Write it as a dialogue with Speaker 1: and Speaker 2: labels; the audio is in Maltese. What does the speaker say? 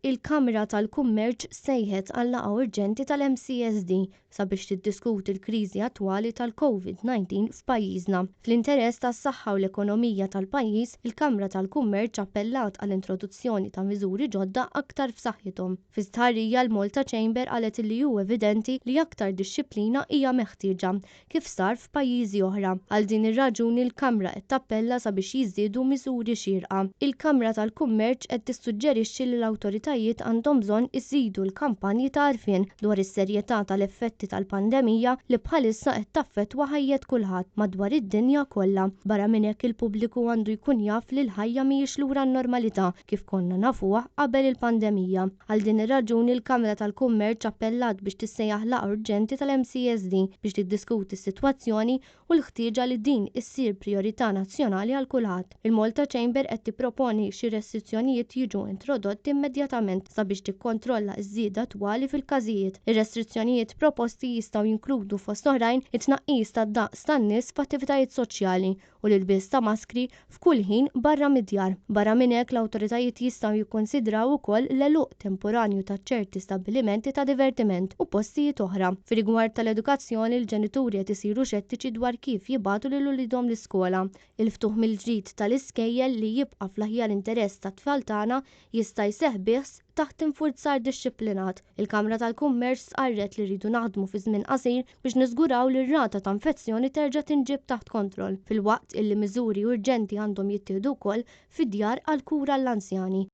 Speaker 1: Il-Kamra tal-Kummerċ sejħet għal laqgħa urġenti tal-MCSD sabiex tiddiskuti l-kriżi attwali tal-Covid-19 f'pajjiżna. Fl-interess tas-saħħa u l-ekonomija tal-pajjiż, il-Kamra tal-Kummerċ appellat għall-introduzzjoni ta' miżuri ġodda aktar f'saħħithom. Fi stqarrija l-Malta Chamber qalet li hu evidenti li aktar dixxiplina hija meħtieġa kif sar f'pajjiżi oħra. Għal din ir-raġuni l-Kamra qed tappella sabiex jiżdiedu miżuri xierqa. Il-Kamra tal-Kummerċ qed tissuġġerixxi li l-awtoritajiet għandhom bżonn iżidu l-kampanji ta' għarfien dwar is-serjetà tal-effetti tal-pandemija li bħalissa qed taffettwa ħajjet kulħadd madwar id-dinja kollha. Barra minn hekk il-pubbliku għandu jkun jaf li l-ħajja mhijiex lura għan-normalità kif konna nafuha qabel il-pandemija. Għal din ir-raġuni l-Kamra tal-Kummerċ appellat biex tissejjaħ laqgħa urġenti tal-MCESD biex tiddiskuti s-sitwazzjoni u l-ħtieġa li din issir prijorità nazzjonali għal kulħadd. Il-Malta Chamber qed tipproponi xi restrizzjonijiet jiġu introdotti immedjatament sabiex tikkontrolla ż-żieda attwali fil-każijiet. Ir-restrizzjonijiet proposti jistgħu jinkludu fost oħrajn it-tnaqqis tad-daqs tan-nies f'attivitajiet soċjali u l-ilbies ta' maskri f'kull ħin barra mid-djar. Barra minn hekk, l-awtoritajiet jistgħu jikkunsidraw ukoll l-għeluq temporanju ta' ċerti stabbilimenti ta' divertiment u postijiet oħra. Fir-rigward tal-edukazzjoni, l-ġenituri qed isiru xettiċi dwar kif jibagħtu lil uliedhom l-iskola. Il-ftuħ mill-ġdid tal-iskejjel li jibqa' fl-aħjar interess tat-tfal tagħna jista' jseħħ biss taħt infurzar dixxiplinat. Il-Kamra tal-Kummerċ stqarret li rridu naħdmu fi żmien qasir biex niżguraw li r-rata ta' infezzjoni terġa' tinġieb taħt kontroll, filwaqt illi miżuri urġenti għandhom jittieħdu wkoll fid-djar għall-kura għall-anzjani.